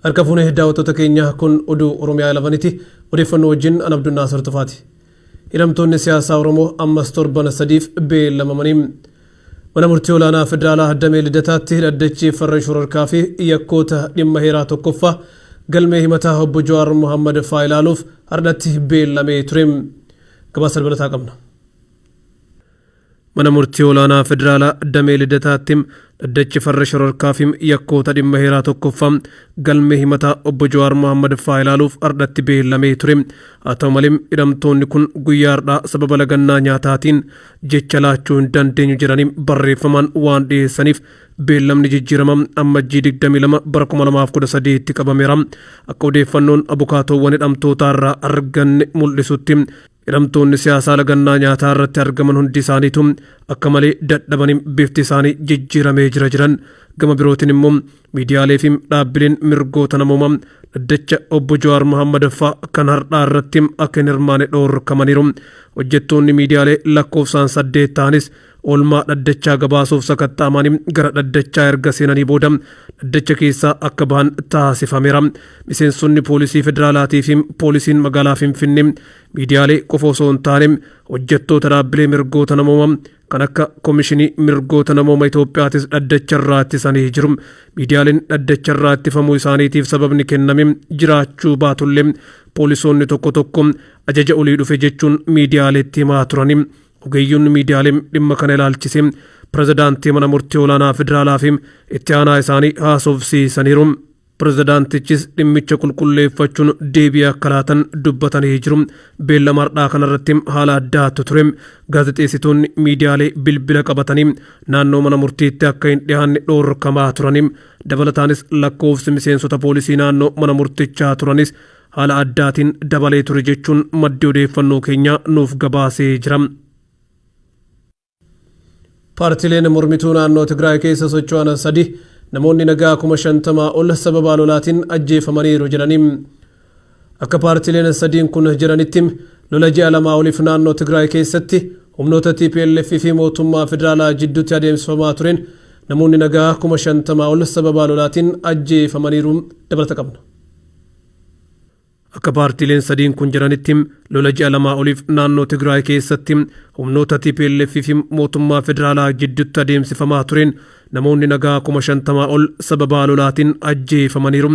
Harka fuunee daawwattoota keenya, kun oduu Oromiyaa 11ti. Odeeffannoo wajjin an Abdunnaa Sortofaati. Hidhamtoonni siyaasaa Oromoo ammas torban 3f beellamamanii. Mana murtii olaanaa federaalaa Damee Lidataatti dhaddachi farra shororkaa fi yakkoota dhimma heeraa tokkoffaa galmee himataa obbo Jawaar Mohammad faa ilaaluuf hardhatti beellamee ture. Gabaasa dabalataa qabna. Mana murtii olaanaa federaalaa Damee Lidataatti dhaddachi farra shororkaa fi yakkoota dhimma heeraa tokkoffaa galmee himataa obbo Jawaar Mohammad faa ilaaluuf hardhatti beellamee ture. Haa ta'u malee, hidhamtoonni kun guyyaa har'aa sababa lagannaa nyaataatiin jecha laachuu hin dandeenyu jedhanii barreeffamaan waan dhiyeessaniif beellamni jijjiirama Ammajjii 22 bara 2013 tti qabameera. Akka odeeffannoon abukaatoowwan hidhamtootaa irraa arganne mul'isutti, hidhamtoonni siyaasaa lagannaa nyaataa irratti argaman hundi isaaniitu akka malee dadhabanii bifti isaanii jijjiiramee jira jiran. Gama birootiin immoo miidiyaalee fi dhaabbileen mirgoota namoomaa dhaddacha obbo Jawaar Mohammad faa kan har'aa irratti akka hin hirmaane dhoorkamaniiru. Hojjettoonni miidiyaalee lakkoofsaan 8 ta'anis oolmaa dhaddachaa gabaasuuf sakatta'amanii gara dhaddachaa erga seenanii booda dhaddacha keessaa akka bahan taasifameera. Miseensonni poolisii federaalaatii fi poolisiin magaalaa Finfinnee miidiyaalee qofa osoo hin taane hojjettoota dhaabbilee mirgoota namoomaa kan akka Komishinii Mirgoota Namooma Itoophiyaatis dhaddacha irraa ittisanii jiru. Miidiyaaleen dhaddacha irraa ittifamuu isaaniitiif sababni kenname jiraachuu baatullee, poolisoonni tokko tokko ajaja olii dhufe jechuun miidiyaaleetti himaa turani. Ogeeyyonni miidiyaalee dhimma kana ilaalchisee pirezidaantii mana murtii olaanaa federaalaa fi itti aanaa isaanii haasofsiisaniiru. Pirezidaantichis dhimmicha qulqulleeffachuun deebii akka laatan dubbatanii jiru. Beellama har'aa kanarratti haala addaatu ture. Gaazexeessitoonni miidiyaalee bilbila qabatanii naannoo mana murtiitti akka hin dhiyaanne dhoorkamaa turani. Dabalataanis lakkoofsi miseensota poolisii naannoo mana murtichaa turanis haala addaatiin dabalee ture jechuun maddi odeeffannoo keenyaa nuuf gabaasee jira. Paartileen mormituu naannoo Tigraay keessa socho'an sadi namoonni nagaa 50,000 ol sababa lolaatiin ajjeefamaniiru jedhanii. Akka paartileen sadiin kun jedhanitti, lola ji'a 2 oliif naannoo Tigraay keessatti humnoota TPLF fi mootummaa federaalaa jidduutti adeemsifamaa tureen namoonni nagaa 50,000 ol sababa lolaatiin ajjeefamaniiru. Dabalata qabna. Akka paartiileen sadiin kun jedhanitti, lola ji'a 2 oliif naannoo Tigraay keessatti humnoota TPLF fi mootummaa federaalaa jidduutti adeemsifamaa tureen namoonni nagaa 50,000 ol sababaa lolaatiin ajjeefamaniiru.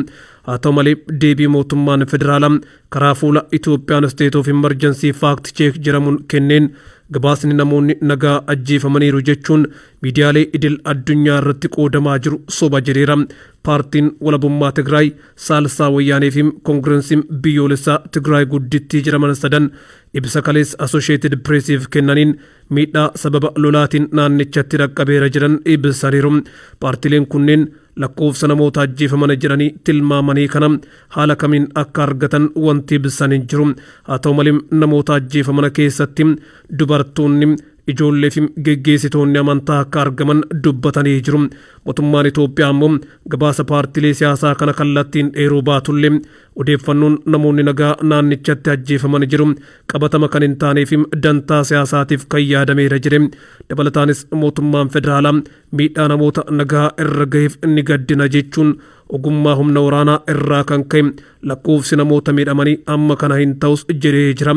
Haa ta'u malee, deebii mootummaan federaalaa karaa fuula Ethiopian State of Emergency Fact Check jedhamuun kenneen gabaasni namoonni nagaa ajjeefamaniiru jechuun miidiyaalee idil addunyaa irratti qoodamaa jiru soba jedheera. Paartiin Walabummaa Tigraay, Saalsaa Wayyaanee fi Koongireensiin Biyyoolessaa Tigraay Guddittii jedhaman sadan ibsa kaleessa Associated Pressiif kennaniin miidhaa sababa lolaatiin naannichatti dhaqqabeera jedhan ibsaniiru. Paartileen kunneen lakkoofsa namoota ajjeefaman jedhanii tilmaamanii kana haala kamiin akka argatan wanti ibsan hin jiru. Haa ta'u malee, namoota ajjeefaman keessatti dubartoonni, ijoollee fi geggeessitoonni amantaa akka argaman dubbatanii jiru. Mootummaan Itoophiyaa immoo gabaasa paartilee siyaasaa kana kallattiin dheeruu baatullee, odeeffannoon namoonni nagaa naannichatti ajjeefaman jiru qabatama kan hin taanee fi dantaa siyaasaatiif kan yaadameera jedhe. Dabalataanis mootummaan federaalaa miidhaa namoota nagaa irra gaheef ni gaddina jechuun, ogummaa humna waraanaa irraa kan ka'e lakkoofsi namoota miidhamanii amma kana hin ta'us jedhee jira.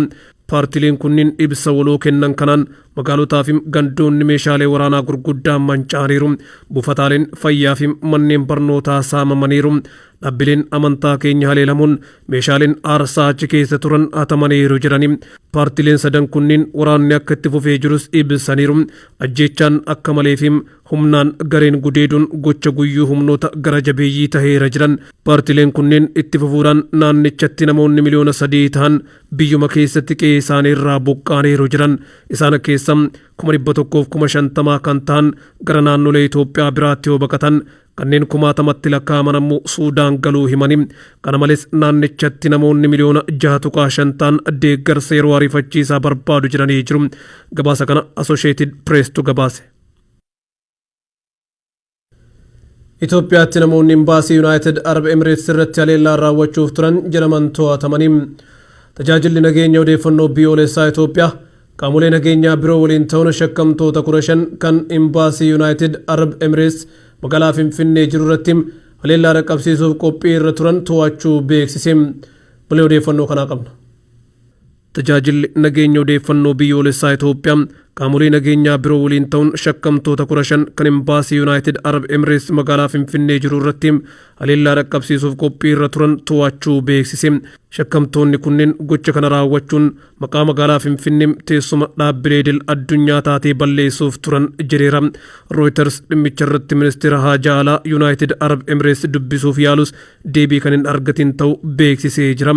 Paartileen kunniin ibsa waloo kennan kanaan magaalotaa fi gandoonni meeshaalee waraanaa gurguddaan manca'aniiru. Buufataaleen fayyaa fi manneen barnootaa saamamaniiru. Dhaabbileen amantaa keenya haleelamuun meeshaaleen aarsaa achi keessa turan hatamaniiru jedhani. Paartileen sadan kunniin waraanni akka itti fufee jirus ibsaniiru. Ajjeechaan akka malee fi humnaan gareen gudeeduun gocha guyyuu humnoota gara jabeeyyii taheera jedhan. Paartileen kunneen itti fufuudhaan naannichatti namoonni miliyoona 3 ta'an biyyuma keessatti qe'ee isaanii irraa buqqaaniiru jedhan. Isaan keessa 150,000 kan ta'an gara naannolee Itoophiyaa biraatti yoo baqatan, kanneen kumaatamatti lakkaa'aman ammoo Suudaan galuu himani. Kana malees naannichatti namoonni miliyoona 6.5 ta'an deeggarsa yeroo ariifachiisaa barbaadu jedhanii jiru. Gabaasa kana Associated Presstu gabaase. Itoophiyaatti namoonni imbaasii Yuunaayitid Arab Emireets irratti haleellaa raawwachuuf turan jedhaman to'atamanii. Tajaajilli nageenya odeeffannoo biyyoolessaa Itoophiyaa qaamolee nageenyaa biroo waliin ta'uun shakkamtoota 15 kan imbaasii Yuunaayitid Arab Emireets magaalaa Finfinnee jiru irratti haleellaa dhaqqabsiisuuf qophii irra turan to'achuu beeksise. Malee odeeffannoo kanaa qabna. Tajaajilli nageenya odeeffannoo biyyoolessaa Itoophiyaa qaamolee nageenyaa biroo waliin ta'uun shakkamtoota 15 kan Imbaasii Yuunaayitid Arab Emireets magaalaa Finfinnee jiru irratti haleellaa dhaqqabsiisuuf qophii irra turan to'achuu beeksise. Shakkamtoonni kunneen gocha kana raawwachuun maqaa magaalaa Finfinnee teessuma dhaabbilee idil addunyaa taatee balleessuuf turan jedheera. Reuters dhimmicha irratti ministeera haajaa alaa Yuunaayitid Arab Emireets dubbisuuf yaalus deebii kan hin argatin ta'uu beeksisee jira.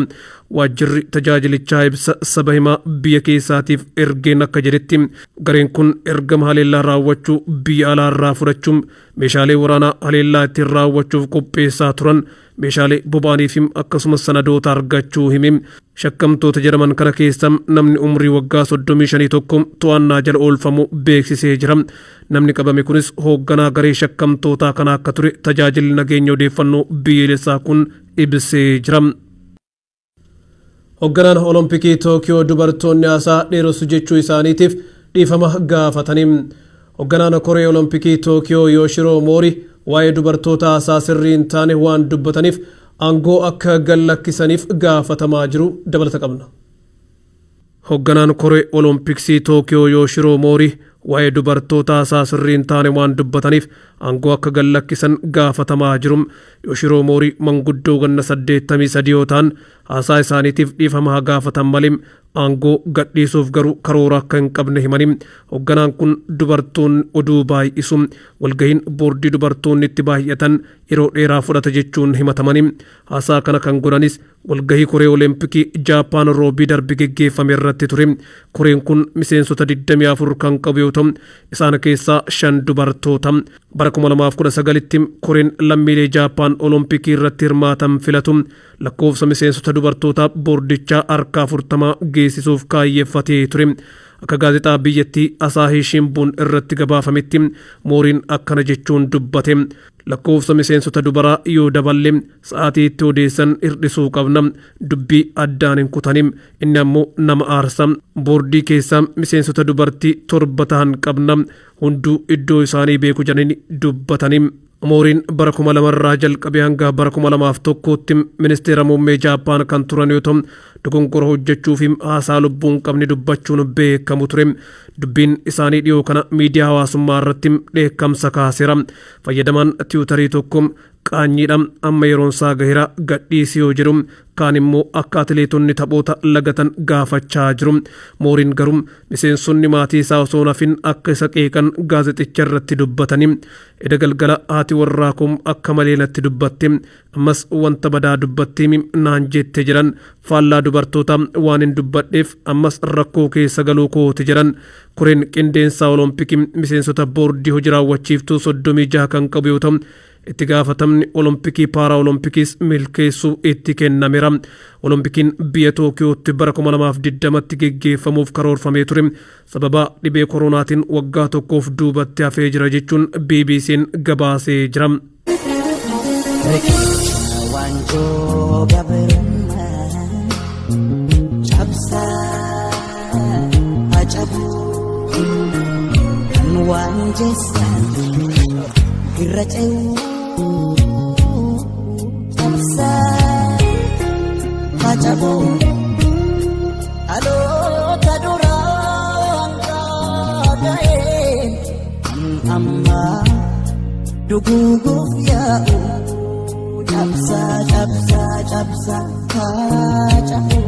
Waajjirri tajaajilichaa ibsa saba himaa biyya keessaatiif ergeen akka jedhetti, gareen kun ergama haleellaa raawwachuu biyya alaa irraa fudhachuun meeshaalee waraanaa haleellaa ittiin raawwachuuf qopheessaa turan, meeshaalee boba'anii fi akkasumas sanadoota argachuu himi. Shakkamtoota jedhaman kana keessa namni umrii waggaa 35 tokko to'annaa jala oolfamu beeksisee jira. Namni qabame kunis hoogganaa garee shakkamtootaa kana akka ture tajaajilli nageenya odeeffannoo biyyaalessaa kun ibsee jira. Hoogganaan Olompikii Tookiyoo dubartoonni haasaa dheeressu jechuu isaaniitiif dhiifama gaafatanii. Hoogganaan Koree Olompikii Tookiyoo Yooshiroo Moori waa'ee dubartoota haasaa sirrii hin taane waan dubbataniif aangoo akka gallakkisaniif gaafatamaa jiru. Dabalata qabna. Hoogganaan Koree Olompiksii Tookiyoo Yooshiroo Moori waa'ee dubartoota haasaa sirrii hin taane waan dubbataniif aangoo akka gallakkisan gaafatamaa jiru. Yooshiroo Moori manguddoo ganna 83 yoo ta'an, haasaa isaaniitiif dhiifama haa gaafatan malee aangoo gadhiisuuf garuu karoora akka hin qabne himanii. Hoogganaan kun dubartoonni oduu baay'isu, walgahiin boordii dubartoonni itti baay'atan yeroo dheeraa fudhata jechuun himatamanii. Haasaa kana kan godhanis walgahii Koree Olompikii Jaappaan Roobii darbe geggeeffame irratti ture. Koreen kun miseensota 24 kan qabu yoo ta'u, isaan keessaa 5 dubartoota. Bara 2019tti koreen lammiilee Jaappaan Olompikii irratti hirmaatan filatu lakkoofsa miseensota dubartoota boordichaa harka 40 geessisuuf kaayyeeffatee ture. Akka gaazexaa biyyattii Asaahii Shimbuun irratti gabaafametti, Mooriin akkana jechuun dubbate: "Lakkoofsa miseensota dubaraa yoo daballe sa'aatii itti odeessan hir'isuu qabna. Dubbii addaan hin kutanim, inni ammoo nama aarsa. Boordii keessaa miseensota dubartii 7 ta'an qabna, hunduu iddoo isaanii beeku" jedhanii dubbatanii. Mooriin bara 2000rraa jalqabee hanga bara 2001tti ministeera muummee Jaappaan kan turan yoo ta'u, dogongora hojjechuu fi haasaa lubbuu hin qabne dubbachuun beekamu ture. Dubbiin isaanii dhiyoo kana miidiyaa hawaasummaa irratti dheekkamsa kaaseera. Fayyadamaan Tiwutarii tokko "Qaanyiidha, amma yeroon isaa gaheera, gadhiisi" yoo jedhu, kaan immoo akka atileetonni taphoota lagatan gaafachaa jiru. Mooriin garuu miseensonni maatii isaa osoo hafin akka isa qeeqan gaazexicha irratti dubbatanii. "Eda galgala haati warraa kun akka malee natti dubbatte, ammas wanta badaa dubbattee naan jette" jedhan. "Faallaa dubartoota waan hin dubbadheef ammas rakkoo keessa galuu kooti" jedhan. Koreen qindeensaa Olompikii miseensota boordii hojii raawwachiiftuu 36 kan qabu yoo ta'u, itti gaafatamni Olompikii Paaraa Olompikiis milkeessuu itti kennameera. Olompikiin biyya Tookiyootti bara 2020tti geggeeffamuuf karoorfamee ture sababa dhibee koronaatiin waggaa tokkoof duubatti hafee jira jechuun BBC'n gabaasee jira. Riqicha waanjoo gabrummaa cabsaa hacabu, kan waan jeessan irra ce'uu, cabsaa hacabu, dhaloota duraan ga'een kan ammaa duguuguuf yaa'u, cabsaa, cabsaa, cabsaa haa cabu.